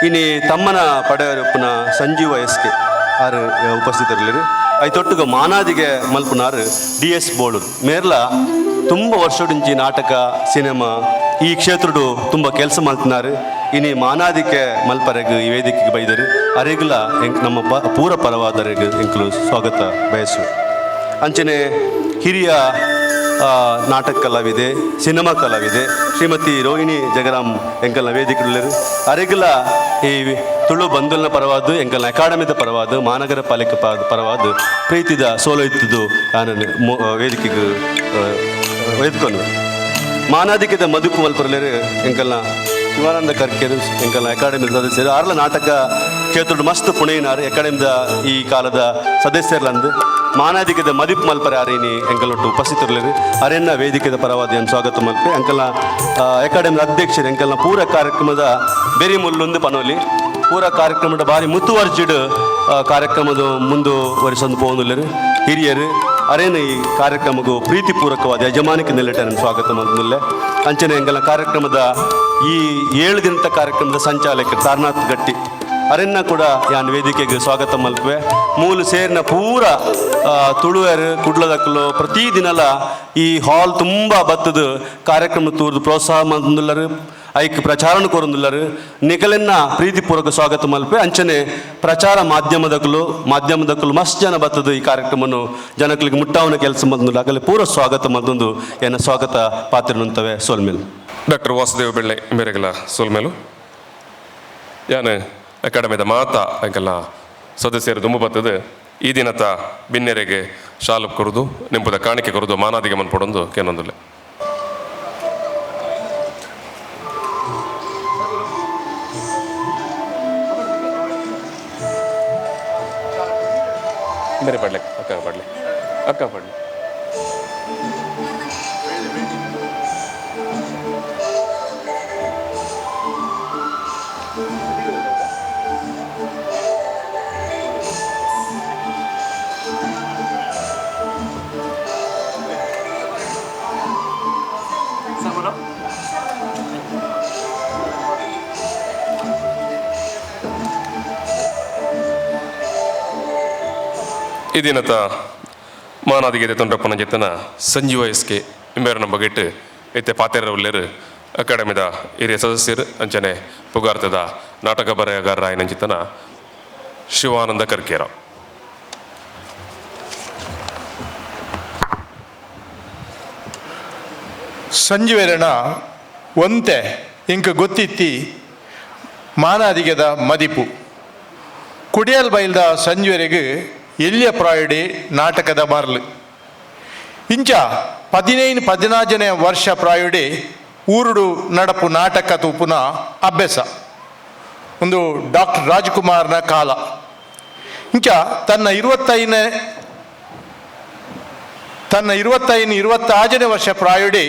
ಇನಿ ತಮ್ಮನ ಪಡೆಯರಪ್ಪನ ಸಂಜೀವ ಎಸ್ ಕೆ ಆರು ಉಪಸ್ಥಿತರಿಲ್ಲರು. ಐತೊಟ್ಟುಗ ಮಾನಾದಿಗೆ ಮಲ್ಪುನಾರು ಡಿ ಎಸ್ ಬೋಳೂರು ಮೇರ್ಲ ತುಂಬ ವರ್ಷದಿಂಚಿ ನಾಟಕ ಸಿನಿಮಾ ಈ ಕ್ಷೇತ್ರಡು ತುಂಬ ಕೆಲಸ ಮಾಡ್ತಿನಾರು. ಇನಿ ಮಾನಾದಿಕೆ ಮಲ್ಪರೆಗ್ ಈ ವೇದಿಕೆಗೆ ಬೈದರು ಅರೆಗುಲ ನಮ್ಮ ಪೂರ ಪರವಾದರೆಗ್ ಎಂಕಲು ಸ್ವಾಗತ ಬಯಸು. ಅಂಚನೆ ಹಿರಿಯ ನಾಟಕ ಕಲಾವಿದೆ ಸಿನಿಮಾ ಕಲಾವಿದೆ ಶ್ರೀಮತಿ ರೋಹಿಣಿ ಜಗರಾಮ್ ಎಂಕಲ್ನ ವೇದಿಕೆಯುಳ್ಳರು ಅರೆಗುಲ ಈ ತುಳು ಬಂಧುಲ್ನ ಪರವಾದ ಎಂಕಲ್ನ ಅಕಾಡೆಮಿದ ಪರವಾದ ಮಹಾನಗರ ಪಾಲಿಕೆ ಪರವಾದ ಪ್ರೀತಿದ ಸೋಲೋ ಇತ್ತದು ನಾನು ವೇದಿಕೆಗೆ ವೇದಿಕೊಂಡು ಮಾನಾದಿಕೆದ ಮದುಕು ಮಲ್ಪರಲೇರು ಎಂಕಲ್ನ Shivananda Karkere ಎಂಕಲ್ನ academy ಸದಸ್ಯರು ಆರ್ಲ ನಾಟಕ ಕ್ಷೇತ್ರದ ಮಸ್ತ್ ಪುಣೆಯಿನಾರು ಅಕಾಡೆಮಿದ ಈ ಕಾಲದ ಸದಸ್ಯರ್ಲಂದು ಮಾನಾದಿಕದ ಮದಿಪ್ ಮಲ್ಪರೆ ಆರೇನಿ ಎಂಕಲೊಟ್ಟು ಉಪಸ್ಥಿತರಿರಲಿ ಅರೆನ್ನ ವೇದಿಕೆದ ಪರವಾದ ಸ್ವಾಗತ ಮಲ್ಪೆ ಎಂಕಲ್ನ ಅಕಾಡೆಮಿದ ಅಧ್ಯಕ್ಷರು ಎಂಕಲ್ನ ಪೂರ ಕಾರ್ಯಕ್ರಮದ ಬೆರಿ ಮುಲ್ಲೊಂದು ಪನೋಲಿ ಪೂರ ಕಾರ್ಯಕ್ರಮದ ಭಾರಿ ಮುತುವರ್ಜಿಡ್ ಕಾರ್ಯಕ್ರಮದ ಮುಂದುವರಿಸೊಂದು ಪೋವೊಂದುಲ್ಲೆರ್ ಹಿರಿಯರು ಅರೇನು ಈ ಕಾರ್ಯಕ್ರಮಕ್ಕೂ ಪ್ರೀತಿಪೂರ್ವಕವಾದ ಯಜಮಾನಿಕೆ ನೆಲೆಟ ಸ್ವಾಗತ ಮಲ್ಪುಲ್ಲೆ ಅಂಚನೆ ಎಂಕಲ್ನ ಕಾರ್ಯಕ್ರಮದ ಈ 7 ದಿನದ ಕಾರ್ಯಕ್ರಮದ ಸಂಚಾಲಕ ತಾರನಾಥ್ ಗಟ್ಟಿ ಅರೆನ್ನ ಕೂಡ ಯಾನ್ ವೇದಿಕೆಗೆ ಸ್ವಾಗತ ಮಲ್ಪುವೆ ಮೂಲು ಸೇರಿನ ಪೂರ ತುಳುವೆರ್ ಕುಡ್ಲದಕ್ಕಲು ಪ್ರತಿ ದಿನಲ ಈ ಹಾಲ್ ತುಂಬ ಬತ್ತದ ಕಾರ್ಯಕ್ರಮ ತೂರ್ದು ಪ್ರೋತ್ಸಾಹ ಮಂದುಲ್ಲರು ಐಕ್ ಪ್ರಚಾರನ ಕೋರಂದುಲ್ಲರು ನಿಕಲೆನ್ನ ಪ್ರೀತಿಪೂರ್ವಕ ಸ್ವಾಗತ ಮಲ್ಪೆ ಅಂಚನೆ ಪ್ರಚಾರ ಮಾಧ್ಯಮದಕ್ಕಲು ಮಸ್ತ್ ಜನ ಬತ್ತದ ಈ ಕಾರ್ಯಕ್ರಮನು ಜನಗಳಿಗೆ ಮುಟ್ಟಾವನ ಕೆಲಸ ಮಂದುಲ್ಲ ಆಗಲೇ ಪೂರ ಸ್ವಾಗತ ಮದ್ದೊಂದು ಎನ್ನ ಸ್ವಾಗತ ಪಾತ್ರ ನುಂತವೆ ಸೋಲ್ಮೇಲ್. ಡಾಕ್ಟರ್ ವಾಸುದೇವ ಬೆಳ್ಳೆ ಮೇರೆಗಲ ಸೋಲ್ಮೇಲು ಯಾನ್ ಅಕಾಡೆಮಿದ ಮಾತಾ ಅಂಕೆಲ್ಲ ಸದಸ್ಯರು ದುಂಬು ಬತ್ತದ ಈ ದಿನತ ಬಿನ್ನೆರೆಗೆ ಶಾಲು ಕೊರುದು ನಿಂಪುದ ಕಾಣಿಕೆ ಕೊರುದು ಮಾನಾದಿಗೆ ಮನ್ಪೊಡೊಂದು ಕೇನೊಂದುಲ್ಲೆ. ಬೇರೆ ಪಡ್ಲೆ ಅಕ್ಕ ಪಡ್ಲೆ ಅಕ್ಕ ಪಡ್ಲೆ. ಈ ದಿನತ ಮಾನಾದಿಗೆ ತೊಂಡ್ರಪ್ಪನ ಜೊತೆನ ಸಂಜೀವ ಎಸ್ ಕೆ ಇಂಬೇರನ ಬಗೆಟ್ ಇತ್ತೆ ಪಾತೆರ ಉಲ್ಲೇರು ಅಕಾಡೆಮಿದ ಹಿರಿಯ ಸದಸ್ಯರು ಅಂಚನೆ ಪುಗಾರ್ತದ ನಾಟಕ ಬರೆಯಗಾರರ ಆಯ್ನಂಚಿತನ ಶಿವಾನಂದ ಕರ್ಕೇರ. ಸಂಜೀವರಣ ಒಂತೆ ಇಂಕ ಗೊತ್ತಿತ್ತಿ ಮಾನಾದಿಗೆದ ಮದಿಪು ಕುಡಿಯಲ್ ಬೈಲ್ದ ಸಂಜೀವರೆಗೆ ಎಲ್ಲಿಯ ಪ್ರಾಯಡಿ ನಾಟಕದ ಮರಳು ಇಂಚ 15-14ನೇ ವರ್ಷ ಪ್ರಾಯಡಿ ಊರುಡು ನಡಪು ನಾಟಕ ತೂಪುನ ಅಭ್ಯಾಸ ಒಂದು ಡಾಕ್ಟರ್ ರಾಜ್ಕುಮಾರ್ನ ಕಾಲ ಇಂಚ ತನ್ನ 25-26ನೇ ವರ್ಷ ಪ್ರಾಯಡಿ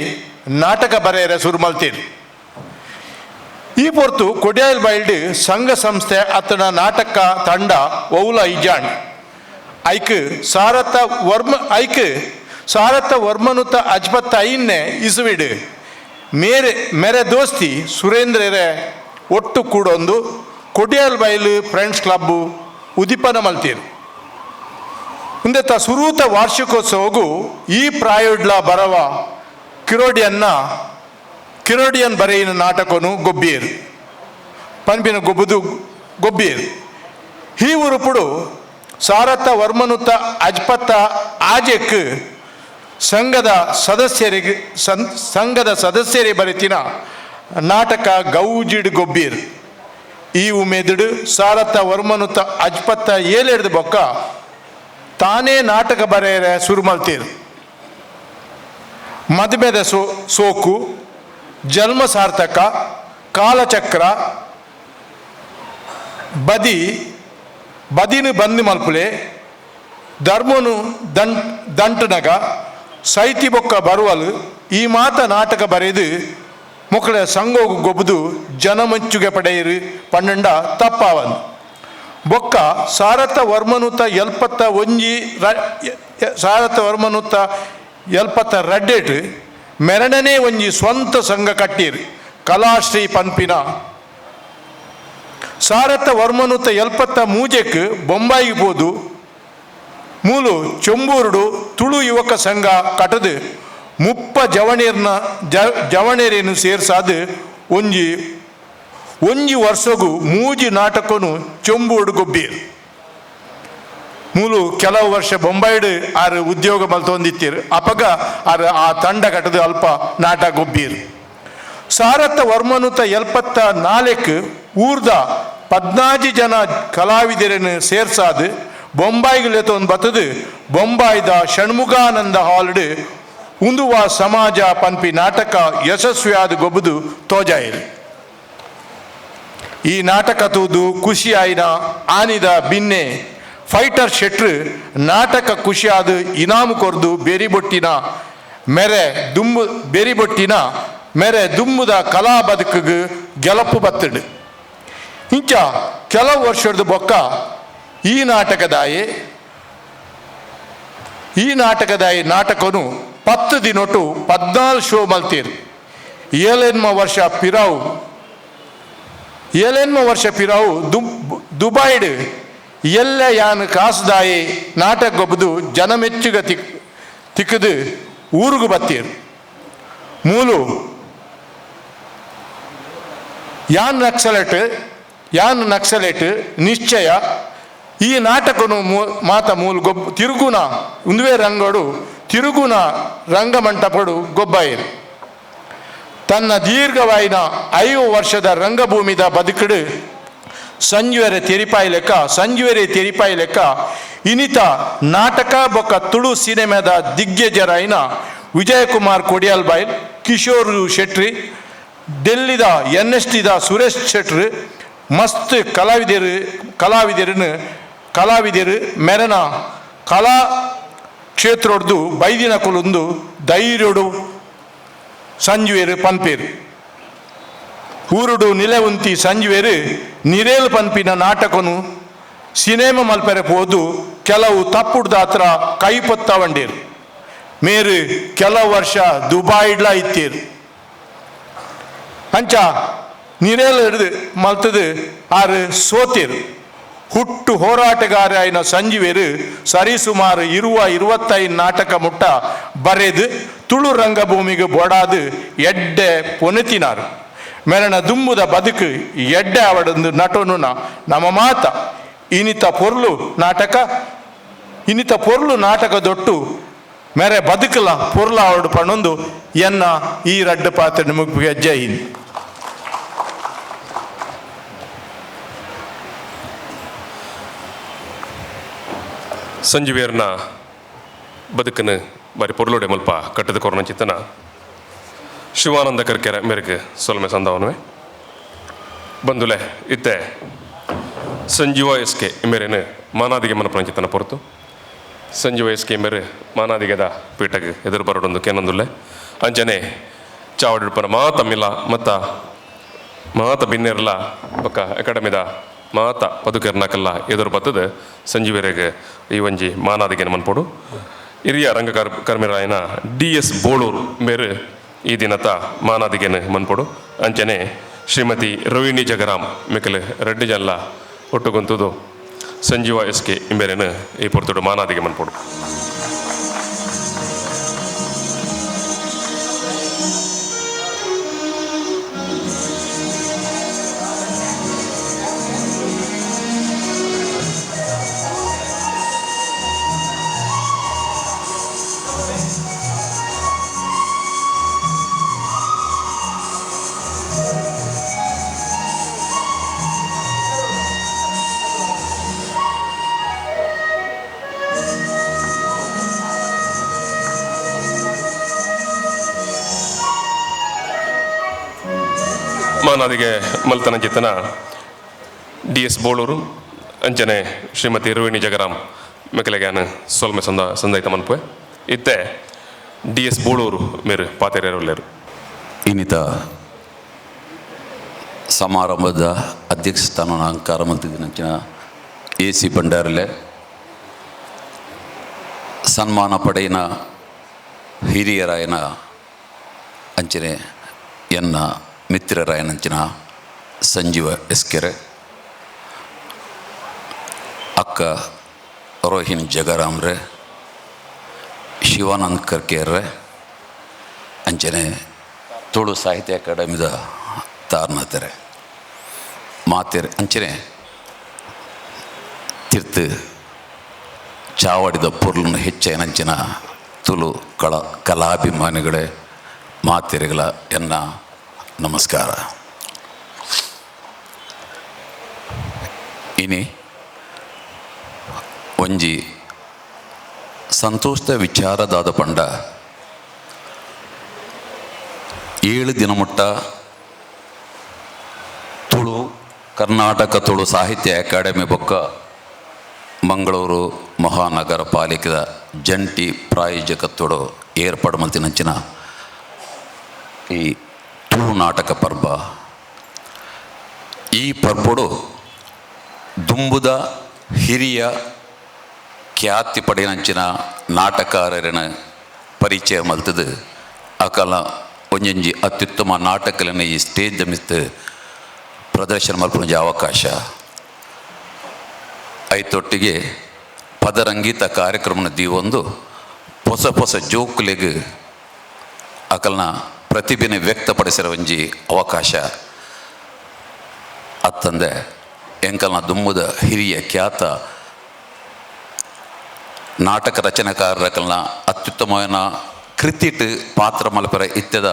ನಾಟಕ ಬರೆಯರೆ ಶುರು ಮಲ್ತೀರಿ. ಈ ಪೊರ್ತು ಕೊಡ್ಯಾಲ್ ಬೈಲ್ಡ್ ಸಂಘ ಸಂಸ್ಥೆ ಆತನ ನಾಟಕ ತಂಡ ಓಲ ಇಜಾಣ್ ಐಕ್ ಸಾರಥ ವರ್ಮ ಐಕ್ ಸಾರಥ ವರ್ಮನುತ ಅಜ್ಪತ್ತ ಐನ್ನೆ ಇಸುವಿಡು ಮೇರೆ ಮೆರೆ ದೋಸ್ತಿ ಸುರೇಂದ್ರರೆ ಒಟ್ಟು ಕೂಡೊಂದು ಕೊಡಿಯಾಲ್ ಬೈಲು ಫ್ರೆಂಡ್ಸ್ ಕ್ಲಬ್ಬು ಉದಿಪನ ಮಲ್ತೀರು. ಉಂದೆತ ಸುರೂತ ವಾರ್ಷಿಕೋತ್ಸವಗೂ ಈ ಪ್ರಾಯೋಡ್ಲ ಬರವ ಕಿರೋಡಿಯನ್ ಬರೆಯಿನ ನಾಟಕನು ಗೊಬ್ಬಿಯರು ಪನ್ಪಿನ ಗೊಬ್ಬುದು ಗೊಬ್ಬಿಯರು. ಈ ಉರುಪುಡು ಸಾರಥ ವರ್ಮನುತ ಅಜ್ಪತ್ತ ಆಜೆಕ್ ಸಂಘದ ಸದಸ್ಯರಿಗೆ ಸಂಘದ ಸದಸ್ಯರೇ ಬರೆತಿನ ನಾಟಕ ಗೌಜಿಡ್ ಗೊಬ್ಬೀರ್. ಈ ಉಮೇದುಡು ಸಾರಥ ವರ್ಮನುತ ಅಜ್ಪತ್ತ ಏಳೆಡ್ದು ಬೊಕ್ಕ ತಾನೇ ನಾಟಕ ಬರೆಯರೆ ಶುರು ಮಲ್ತೀರ್. ಮದುಮೆದ ಸೋಕು, ಜನ್ಮ ಸಾರ್ಥಕ, ಕಾಲಚಕ್ರ, ಬದಿ ಬದಿನು ಬಂದು ಮಲ್ಪುಲೆ, ಧರ್ಮನು ದಂಟನಗ, ಸೈತಿ ಬೊಕ್ಕ ಬರುವಲು ಈ ಮಾತ ನಾಟಕ ಬರೆದು ಮುಕ್ಕಳ ಸಂಗೋಗು ಗೊಬ್ಬುದು ಜನಮಂಚುಗೆ ಪಡೆಯಿರು ಪನ್ನೆಂಡ ತಪ್ಪಾವನ್. ಬೊಕ್ಕ ಸಾರಥ ವರ್ಮನುತ ಎಲ್ಪತ್ತ ಒಂಜಿ ಸಾರಥ ವರ್ಮನುತ ಎಲ್ಪತ್ತ ರಡ್ಡೇಟು ಮೆರಣನೇ ಒಂಜಿ ಸ್ವಂತ ಸಂಘ ಕಟ್ಟೀರು ಕಲಾಶ್ರೀ ಪನ್ಪಿನ. ಸಾರಥ ವರ್ಮನುತ ಎಲ್ಪತ್ತ ಮೂಜೆಕ್ ಬೊಂಬಾಯಿಗೆ ಪೋದು ಮೂಲು ಚೊಂಬೂರುಡು ತುಳು ಯುವಕ ಸಂಘ ಕಟದು ಮುಪ್ಪ ಜವಣೀರ್ನ ಜವಣೇರೇನು ಸೇರ್ಸಾದು ಒಂಜಿ ಒಂಜಿ ವರ್ಷಗು ಮೂಜಿ ನಾಟಕನು ಚೊಂಬೂರುಡು ಗೊಬ್ಬೀರು. ಮೂಲು ಕೆಲವು ವರ್ಷ ಬೊಂಬಾಯಿಡು ಆರು ಉದ್ಯೋಗ ಮಲ್ತೊಂದಿತ್ತೀರು. ಅಪಗ ಆರು ಆ ತಂಡ ಕಟ್ಟದು ಅಲ್ಪ ನಾಟಕ ಗೊಬ್ಬೀರು. ಸಾರಥ ವರ್ಮನುತ 74 ಊರ್ದ 14 ಜನ ಕಲಾವಿದರನ್ನು ಸೇರ್ಸಾದು ಬೊಂಬಾಯಿಗೆ ಲೆತ್ತೊಂದು ಬತ್ತದು ಬೊಂಬಾಯಿದ ಷಣ್ಮುಖಾನಂದ ಹಾಲ್ಡ್ ಉಂದುವ ಸಮಾಜ ಪನ್ಪಿ ನಾಟಕ ಯಶಸ್ವಿಯಾದ ಗೊಬ್ಬುದು ತೋಜಾಯಿರು. ಈ ನಾಟಕ ತೂದು ಖುಷಿಯಾಯಿನ ಆನಿದ ಬಿನ್ನೆ ಫೈಟರ್ ಶೆಟ್ರು ನಾಟಕ ಖುಷಿಯಾದ ಇನಾಮು ಕೊರ್ದು ಬೇರಿಬೊಟ್ಟಿನ ಮೆರೆ ದುಂಬು ಬೇರಿಬೊಟ್ಟಿನ ಮೆರೆ ದುಂಬುದ ಕಲಾ ಬದುಕಿಗೆ ಗೆಲಪು ಬತ್ತಡು. ಇಂಚ ಕೆಲವು ವರ್ಷದ ಬೊಕ್ಕ ಈ ನಾಟಕದಾಯಿ ನಾಟಕನು 10 ದಿನೊಟು 14 ಶೋ ಮಲ್ತೀರು. 7 ವರ್ಷ ಪಿರಾವು 7 ವರ್ಷ ಪಿರಾವು ದುಬೈಡ್ ಎಲ್ಲ ಯಾನ್ ಕಾಸುದಾಯಿ ನಾಟಕ ಗೊಬ್ಬದು ಜನಮೆಚ್ಚುಗ ತಿಕ್ಕದು ಊರುಗು ಬತ್ತೀರು. ಮೂಲು ಯಾನ್ ನಕ್ಸಲೇಟ್ ನಿಶ್ಚಯ ಈ ನಾಟಕನು ಮಾತ ಮೂಲು ಗೊಬ್ಬ ತಿರುಗುನ ಉಂದುವೆ ರಂಗಡು ತಿರುಗುನ ರಂಗಮಂಟಪಡು ಗೊಬ್ಬಾಯಿರು. ತನ್ನ ದೀರ್ಘವಾಯಿನ 5 ವರ್ಷದ ರಂಗಭೂಮಿದ ಬದುಕಡು ಸಂಜುವೆರೆ ತೆರಿಪಾಯಿ ಲೆಕ್ಕ ಇನಿತ ನಾಟಕ ಬೊಕ್ಕ ತುಳು ಸಿನಿಮಾದ ದಿಗ್ಗಜರಾಯಿನ ವಿಜಯಕುಮಾರ್ ಕೊಡಿಯಾಲ್ಬೈಲ್, ಕಿಶೋರ್ ಶೆಟ್ರಿ, ಡೆಲ್ಲಿದ NSTದ ಸುರೇಶ್ ಶೆಟ್ರು ಮಸ್ತ್ ಕಲಾವಿದರು ಮೆರನ ಕಲಾ ಕ್ಷೇತ್ರೊಡ್ದು ಬೈದಿನ ಕುಲುಂದು ಧೈರ್ಯಡು ಸಂಜುವೇರು ಪನ್ಪೇರು. ಊರುಡು ನಿಲೆ ಉಂತಿ ಸಂಜುವೇರು ನಿರೇಲು ಪನ್ಪಿನ ನಾಟಕನು ಸಿನೇಮ ಮಲ್ಪೆರೆ ಪೋದು ಕೆಲವು ತಪ್ಪುಡ್ದಾತ್ರ ಕೈ ಪೊತ್ತವಂಡೇರು. ಮೇರು ಕೆಲವು ವರ್ಷ ದುಬಾಯ್ಡ್ಲ ಇತ್ತೀರು. ಅಂಚ ನಿರೇಲು ಹಿಡಿದು ಮಲ್ತದು ಆರು ಸೋತೀರು. ಹುಟ್ಟು ಹೋರಾಟಗಾರ ಆಯ್ನ ಸಂಜುವೇರು ಸರಿಸುಮಾರು 25 ನಾಟಕ ಮುಟ್ಟ ಬರೆದು ತುಳು ರಂಗಭೂಮಿಗೆ ಬೊಡಾದು ಎಡ್ಡೆ ಪೊನೆತಿನಾರು. ಮೆರಣ ದುಂಬುದ ಬದುಕು ಎಡ್ಡೆ ಅವಡೊಂದು ನಟನು ನಮ್ಮ ಮಾತ ಇನಿತ ಪೊರ್ಲು ನಾಟಕ ದೊಟ್ಟು ಮೆರೆ ಬದುಕಲ ಪೊರ್ಲ ಅವಡು ಪಣೊಂದು ಎನ್ನ ಈ ರಡ್ಡು ಪಾತ್ರ ನಿಮಗೆ ಜೈ ಹಿಂದ್. ಸಂಜುವೇರ್ನ ಬದುಕನ್ನು ಬಾರಿ ಪೊರ್ಲುಡೆ ಮುಲ್ಪ ಕಟ್ಟದ ಕೊರನ ಚಿತ್ತನ ಶಿವಾನಂದ ಕರ್ಕೆರೆ ಮೇರೆಗೆ ಸೊಲ್ಮೆ ಸಂದವನುವೆ ಬಂದುಲೆ ಇತ್ತೆ ಸಂಜೀವ ಎಸ್ ಕೆ ಮೇರೇನು ಮಾನಾದಿಗೆ ಮನಪನ ಚಿತ್ತನ ಪೊರತು ಸಂಜೀವ ಎಸ್ ಕೆ ಮೇರೆ ಮಾನಾದಿಗೆದ ಪೀಠಗೆ ಎದುರು ಬರೋಡೊಂದು ಕೇನೊಂದುಲ್ಲೆ ಅಂಚನೆ ಚಾವಡಿಡ್ಪನ ಮಾತ ಮಿಲ ಮತ್ತ ಮಾತ ಬಿನ್ನೆರ್ಲ ಬೊಕ್ಕ ಅಕಾಡೆಮಿದ ಮಾತ ಪದುಕೆರ್ನಾಕಲ್ಲ ಎದುರು ಬತ್ತದ ಸಂಜೀವರೆಗೆ ಈ ಒಂಜಿ ಮಾನಾದಿಗೆ ಮನ್ಪೊಡು. ಹಿರಿಯ ರಂಗ ಕರ್ಮಿರಾಯನ DS Boloor ಮೇರು ಈ ದಿನತ ಮಾನಾದಿಗೆನ ಮನ್ಪೊಡು. ಅಂಚನೆ ಶ್ರೀಮತಿ ರೋಹಿಣಿ ಜಗರಾಮ್ ಮೆಕಲ್ ರೆಡ್ಡಿ ಜಲ್ಲ ಒಟ್ಟುಗೊಂತುದು ಸಂಜೀವ ಎಸ್ ಕೆ ಇಂಬೇರೇನು ಈ ಪೊರ್ತುಡು ಮಾನಾದಿಗೆ ಮನ್ಪೊಡು. ಮಾನಾದಿಗೆ ಮಲ್ತನ ಚಿತ್ತನ DS Boloor ಅಂಚನೆ ಶ್ರೀಮತಿ ರೋಹಿಣಿ ಜಗರಾಮ್ ಮೆಕಲೆಗ್ಯಾನ ಸೊಲ್ಮೆ ಸಂದ ಸಂದೈತ ಮನ್ಪುವೆ. ಇತ್ತೆ DS Boloor ಮೇರು ಪಾತೆರೇರುಲ್ಲೇರು. ಇನ್ನಿತ ಸಮಾರಂಭದ ಅಧ್ಯಕ್ಷ ಸ್ಥಾನ ಅಲಂಕಾರ ಮಲ್ತಿದ್ದಿನ AC ಭಂಡಾರಲೆ ಸನ್ಮಾನ ಪಡೆಯಿನ ಹಿರಿಯರಾಯನ ಅಂಚನೆ ಎನ್ನ ಮಿತ್ರರಾಯನಂಚಿನ ಸಂಜೀವ ಎಸ್ಕೆರೆ, ಅಕ್ಕ ರೋಹಿಣಿ ಜಗರಾಮ್ರೆ, ಶಿವಾನಂದ್ ಕರ್ಕೇರ್ರೆ, ಅಂಚನೆ ತುಳು ಸಾಹಿತ್ಯ ಅಕಾಡೆಮಿದ ತಾರ್ನಾಥರೆ ಮಾತೆರೆ ಅಂಚನೆ ತಿರ್ತು ಚಾವಡಿದ ಪೊರ್ಲನ್ನು ಹೆಚ್ಚಿನಂಚಿನ ತುಳು ಕಲಾಭಿಮಾನಿಗಳೇ ಮಾತೆರೆಗಳ ಎನ್ನ ನಮಸ್ಕಾರ. ಇನಿ ಒಂಜಿ ಸಂತೋಷದ ವಿಚಾರದಾದ ಪಂಡ 7 ದಿನ ಮುಟ್ಟ Tulu Karnataka Tulu Sahitya Academy ಬೊಕ್ಕ ಮಂಗಳೂರು ಮಹಾನಗರ ಪಾಲಿಕೆದ ಜಂಟಿ ಪ್ರಾಯೋಜಕತ್ವಡು ಏರ್ಪಾಡು ಮಲ್ತಿನಂಚಿನ ಈ ತುಳು ನಾಟಕ ಪರ್ಬ. ಈ ಪರ್ಬಡು ದುಂಬುದ ಹಿರಿಯ ಖ್ಯಾತಿ ಪಡೆಯನಂಚಿನ ನಾಟಕಾರರನ ಪರಿಚಯ ಮಲ್ತದು ಅಕಲ ಒಂಜೊಂಜಿ ಅತ್ಯುತ್ತಮ ನಾಟಕಲನ್ನ ಈ ಸ್ಟೇಜ್ ಮಿತ್ತು ಪ್ರದರ್ಶನ ಮಲ್ಪುನಂಜಿ ಅವಕಾಶ. ಐತೊಟ್ಟಿಗೆ ಪದರಂಗೀತ ಕಾರ್ಯಕ್ರಮನ ದೀವೊಂದು ಹೊಸ ಹೊಸ ಜೋಕುಲೆಗ್ ಅಕಲ್ನ ಪ್ರತಿಭೆನ ವ್ಯಕ್ತಪಡಿಸಿರೋ ಒಂಜಿ ಅವಕಾಶ. ಅತ್ತಂದೆ ಎಂಕಲ್ನ ದುಮ್ಮುದ ಹಿರಿಯ ಖ್ಯಾತ ನಾಟಕ ರಚನೆಕಾರರಕಲ್ನ ಅತ್ಯುತ್ತಮನ ಕೃತಿಟ್ ಪಾತ್ರ ಮಲ್ಪರ ಇತ್ಯದ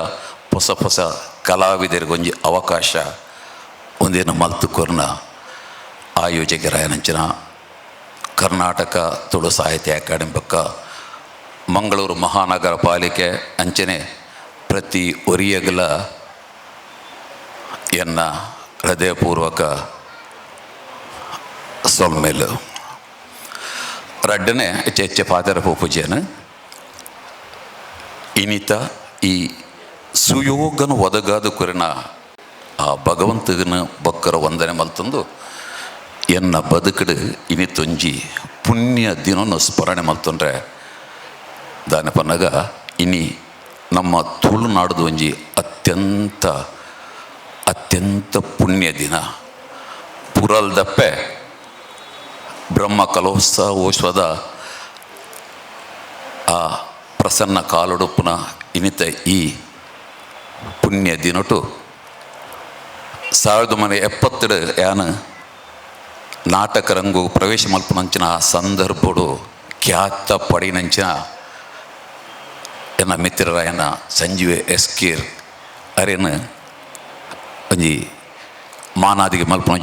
ಹೊಸ ಹೊಸ ಕಲಾವಿದರಿಗೊಂಜಿ ಅವಕಾಶ ಒಂದೇನು ಮಲ್ತು ಕೊರ್ನ ಆಯೋಜಕರಾಯನಂಚಿನ ಕರ್ನಾಟಕ ತುಳು ಸಾಹಿತ್ಯ ಅಕಾಡೆಮಿ ಪಕ್ಕ ಮಂಗಳೂರು ಮಹಾನಗರ ಪಾಲಿಕೆ ಅಂಚನೆ ಪ್ರತಿ ಒರಿಯಗಲ ಎನ್ನ ಹೃದಯಪೂರ್ವಕ ಸೊಲ್ಮೇಲು. ರಡ್ಡನೆ ಹೆಚ್ಚೆ ಪಾದರ ಪೂಜೆಯನ್ನು ಇನಿತ ಈ ಸುಯೋಗನ ಒದಗಾದ ಕುರಿನ ಆ ಭಗವಂತನ ಬಕ್ಕರ ವಂದನೆ ಮಲ್ತಂದು ಎನ್ನ ಬದುಕಡು ಇನಿತೊಂಜಿ ಪುಣ್ಯ ದಿನವನ್ನು ಸ್ಮರಣೆ ಮಲ್ತಂದ್ರೆ ದಾನ ಪನ್ನಗ ಇನಿ ನಮ್ಮ ತುಳುನಾಡದು ಒಂಜಿ ಅತ್ಯಂತ ಅತ್ಯಂತ ಪುಣ್ಯ ದಿನ. ಪುರಲ್ದಪ್ಪೆ ಬ್ರಹ್ಮ ಕಲೋತ್ಸವೋತ್ಸವದ ಆ ಪ್ರಸನ್ನ ಕಾಲುಡುಪ್ಪುನ ಇನಿತ ಈ ಪುಣ್ಯ ದಿನಟು 1972 ಯಾನ ನಾಟಕ ರಂಗು ಪ್ರವೇಶ ಮಲ್ಪುನಂಚಿನ ಆ ಸಂದರ್ಭಡು ಖ್ಯಾತ ಪಡಿನಂಚಿನ ಎನ್ನ ಮಿತ್ರರಾಯನ ಸಂಜೀವ ಎಸ್ ಕೇರ್ ಅರೇನು ಒಂಜಿ ಮಾನಾದಿಗೆ ಮಲ್ಪುನ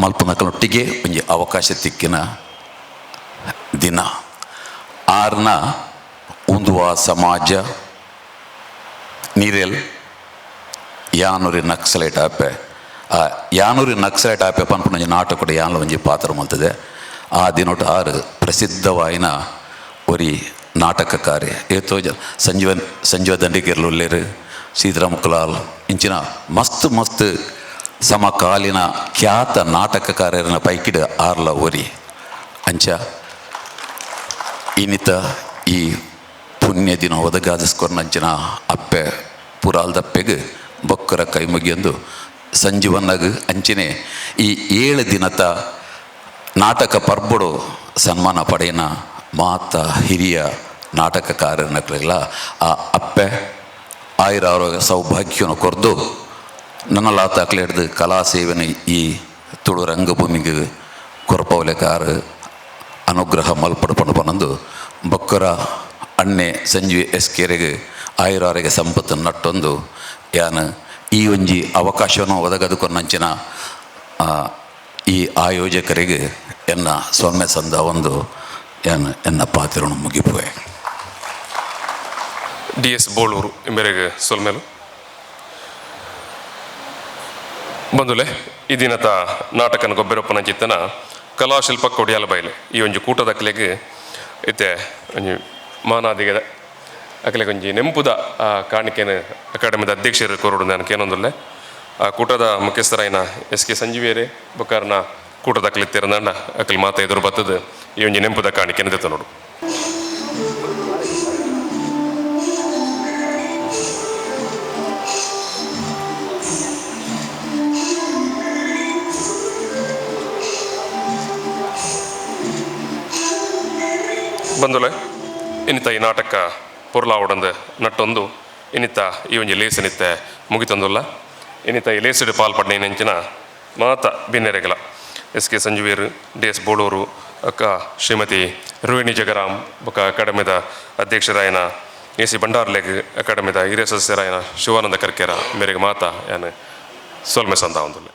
ಮಲ್ಪುನಕಲೊಟ್ಟಿಗೆ ಒಂಜಿ ಅವಕಾಶ ತಿಕ್ಕಿನ ದಿನ. ಆರ್ನ ಉಂದುವ ಸಮಾಜ ನೀರೆಲ್ ಯಾನೂರಿ ನಕ್ಸಲೈಟ್ ಆಪೆ, ಆ ಯಾನೂರಿ ನಕ್ಸಲೈಟ್ ಆಪೆ ಪನ್ಪುನ ಒಂಜಿ ನಾಟಕಡು ಯಾನ್ಲ ಒಂಜಿ ಪಾತ್ರ ಮಲ್ತದೆ. ಆ ದಿನೊಟ್ಟು ಆರು ಪ್ರಸಿದ್ಧವಾಯಿನ ಒರಿ ನಾಟಕಕಾರಿ ಏತೋ ಜ ಸಂಜೀವ ದಂಡಿಗೆರ್ಲು ಉಲ್ಲೇರು, ಸೀತಾರಾಮ ಕುಲಾಲ್ ಇಂಚಿನ ಮಸ್ತ್ ಮಸ್ತ್ ಸಮಕಾಲೀನ ಖ್ಯಾತ ನಾಟಕಕಾರರನ್ನ ಪೈಕಿಡ್ ಆರ್ಲ ಒರಿ. ಅಂಚ ಇನ್ನಿತ ಈ ಪುಣ್ಯ ದಿನ ಒದಗಾದಿಸ್ಕೊರ್ನಂಚಿನ ಅಪ್ಪೆ ಪುರಾಲ್ದಪ್ಪೆಗ್ ಬೊಕ್ಕರ ಕೈ ಮುಗಿಯೊಂದು ಸಂಜೀವನ್ನಗ್ ಅಂಚಿನೆ ಈ 7 ದಿನದ ನಾಟಕ ಪರ್ಬಡು ಸನ್ಮಾನ ಪಡೆಯನ ಮಾತ ಹಿರಿಯ ನಾಟಕಕಾರನಕ್ಲೆಗ್ಲ ಆ ಅಪ್ಪೆ ಆಯುರ ಆರೋಗ್ಯ ಸೌಭಾಗ್ಯವನ್ನು ಕೊರ್ದು ನನ್ನಲಾತ ಅಕ್ಲೆ ಹಿಡ್ದು ಕಲಾ ಸೇವನೆ ಈ ತುಳು ರಂಗಭೂಮಿಗೆ ಕೊರಪವಲೆಕಾರ ಅನುಗ್ರಹ ಮಲ್ಪಡು ಪಂಡು ಪನೊಂದು ಬೊಕ್ಕರ ಅಣ್ಣೆ ಸಂಜೀವಿ ಎಸ್ ಕೆರೆಗೆ ಆಯುರಾರೋಗ್ಯ ಸಂಪತ್ತನ್ನು ನಟ್ಟೊಂದು ಯಾನ್ ಈ ಒಂಜಿ ಅವಕಾಶವನ್ನು ಒದಗದುಕೊನ್ನಂಚಿನ ಈ ಆಯೋಜಕರಿಗೆ ಎನ್ನ ಸೊನ್ನೆ ಸಂದ ಒಂದು ಯಾನ್ ಎನ್ನ ಪಾತ್ರವನ್ನು ಮುಗಿಪುವೆ. ಡಿ ಎಸ್ ಬೋಳೂರು ಇಂಬೆರೆಗ್ ಸೊಲ್ಮೆಲು. ಬಂದುಲೆ ಈ ದಿನದ ನಾಟಕನ ಗೊಬ್ಬರಪ್ಪನ ಚಿತ್ತನ ಕಲಾಶಿಲ್ಪ ಕೊಡಿಯಾಲ ಬಯಲು ಈ ಒಂಜಿ ಕೂಟದ ಅಕ್ಲೆಗ್ ಇತ್ತೆ ಒಂಜಿ ಮಾನಾದಿಗೆ ಅಕ್ಲೆಗ್ ಒಂಜಿ ನೆಂಪುದ ಆ ಕಾಣಿಕೆನ ಅಕಾಡೆಮಿದ ಅಧ್ಯಕ್ಷರು ಕೊರಡು ನಾನು ಕೇನೊಂದುಲ್ಲೆ. ಆ ಕೂಟದ ಮುಖ್ಯಸ್ಥರಾಯಿನ ಎಸ್ ಕೆ ಸಂಜೀವಿಯರೇ ಬೊಕ್ಕಾರನ ಕೂಟದ ಅಕ್ಲೆ ಅಕ್ಲೆ ಮಾತ ಎದುರು ಬತ್ತದ ಈ ಒಂಜಿ ನೆಂಪುದ ಕಾಣಿಕೆನ ದೆತ್ತ ನೋಡು. ಬಂದುಲೆ ಇನ್ನಿತ ಈ ನಾಟಕ ಪೊರ್ಲಾವಡಂದು ನಟ್ಟೊಂದು ಇನ್ನಿತ ಈ ಒಂಜಿ ಲೇಸನಿತ್ತೆ ಮುಗಿತಂದುಲ್ಲ. ಇನ್ನಿತ ಈ ಲೇಸಿಡು ಪಾಲ್ಪಡ್ನ ನೆಂಚಿನ ಮಾತ ಬಿನ್ನೆರೆಗಲ S K Sanjuveer, D S Bolur, ಅಕ್ಕ ಶ್ರೀಮತಿ ರೋಹಿಣಿ ಜಗರಾಮ್, ಬೊಕ್ಕ ಅಕಾಡೆಮಿದ ಅಧ್ಯಕ್ಷರಾಯನ ಎ ಸಿ ಭಂಡಾರ್ಲೆಗ್, ಅಕಾಡೆಮಿದ ಹಿರಿಯ ಸದಸ್ಯರಾಯನ ಶಿವಾನಂದ ಕರ್ಕೇರ ಮೇರೆಗೆ ಮಾತ ಯಾನ್ ಸೊಲ್ಮೆ ಸಂದ ಒಂದುಲ್ಲೆ.